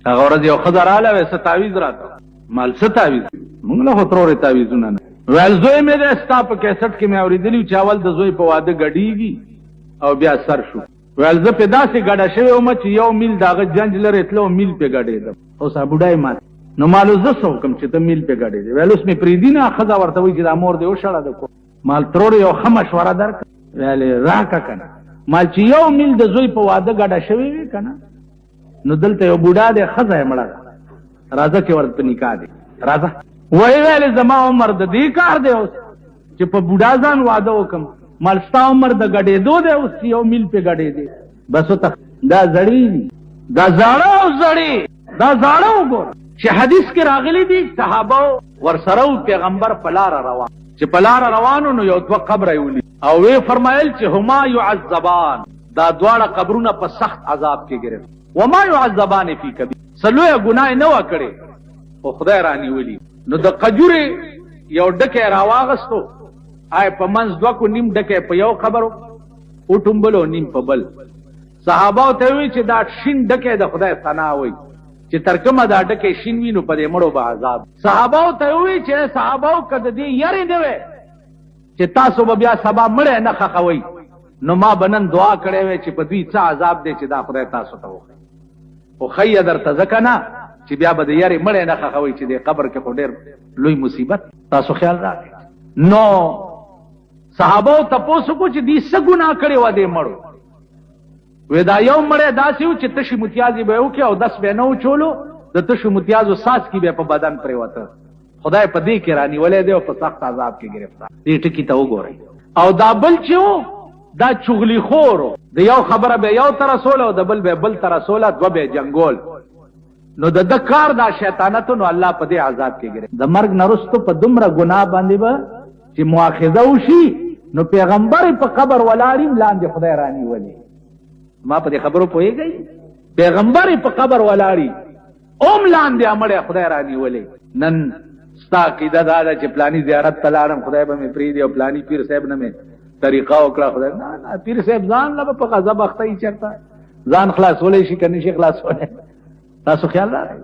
هغه ورځ یو ښځه راله، وایي څه تعویذ راته. مال څه تعویذ؟ مونږ له خو ترورې تعویذونه نه. ویل زوی مې دی، ستا په کیسټ کې مې اورېدلي چې اول د زوی په واده ګډېږي او بیا سر شو. ویل زه پې داسې ګډه شوی وم چې یو میل د هغه جنج لرې تلو، میل پې ګډېدم. اوس بوډا یې ماته نو مال زه څه وکړم چې ته میل پې ګډېدې؟ ویل اوس مې پرېږدي نه. ښځه ورته وایي چې دا مور دې وشړه د کور. مال ترورې یو ښه مشوره درکړه. ویل یې راکړه که نه. مال چې یو میل د زوی په واده ګډه شوې وي که نه، نو دلته یو بوډا دی، ښځه یې مړه ده، راځه چې ورته په نکاح دی، راځه. ویې ویل زما عمر د دې کار دی اوس چې په بوډا ځان واده وکړم. مال ستا عمر د ګډېدو دی اوس چې یو میل پې ګډېدې. بس وته دا زړې دي، دا زاړه او زړې، دا زاړه وګوره چې حدیث کې راغلي دي صحابه ورسره و پیغمبر په لاره روان، چې په لاره روانو نو یو دوه قبره یې ولید او ویې فرمایل چې هما یعذبان، دا دواړه قبرونه په سخت عذاب کې ګرفت. وما يعذبان فی کبیر، څه لویه ګناه یې نه وه کړې خو خدای رانیولي. نو د قجورې یو ډکی راواغستو، آی په منځ دوه کو، نیم ډکی په یو قبر وټومبلو نیم په بل. صحابه ته وی چې دا شین ډکی د خدای ثنا وایي چې تر کومه دا ډکی شین وي نو په دې مړو به عذاب. صحابه ته وی چې صحابه که د دې یرې نه وی چې تاسو به بیا سبا مړی نه ښخوئ نو ما به نن دعا کړې وی چې په دوی څه عذاب دی چې دا خدای تاسو ته وښیي. خو ښیه درته ځکه نه چې بیا به د یرې مړی نه ښخوئ چې دې قبر کې خو ډېر لوی مصیبت. تاسو خیال راکړئ. نو صحابه تپوس وکړو چې دوی څه ګناه کړې وه دې مړو؟ وی دا یو مړی داسې و چې تشې متیازې به یې وکړې او دس به یې نه وچولو، د تشو متیازو څاڅکي به یې په بدن پرېوته. خدای په دې کې رانیولی دی او په سخت عذاب کې ګرفتار. دې ټکي ته وګورئ. او دا بل چې و دا چغلي خور و، د یو خبره به یو ته رسوله او د بل به بل ته رسوله، دوه به جنګول. نو د ده کار دا شیطانت نو الله په دې عذاب کې ګرفت. د مرګ نه وروسته په دومره ګناه باندې به چې مؤاخذه وشي نو پیغمبر په قبر ولاړ لاندې خدای رانیولي. ما په دې خبرو پوهېږئ؟ پیغمبر په قبر ولاړ اوم لاندې امړی خدای رانیولې. نن ستا عقیده دا ده چې پلانی زیارت ته لاړم خدای به مې پرېږدي او پلانی پیر صاحب نه مې طریقه وکړه خدای نه نه، پیر صاحب ځان له به په غضب اخته یي، چېرته ځان خلاصولی شي که نه شي خلاصولی؟ تاسو خیال راغی؟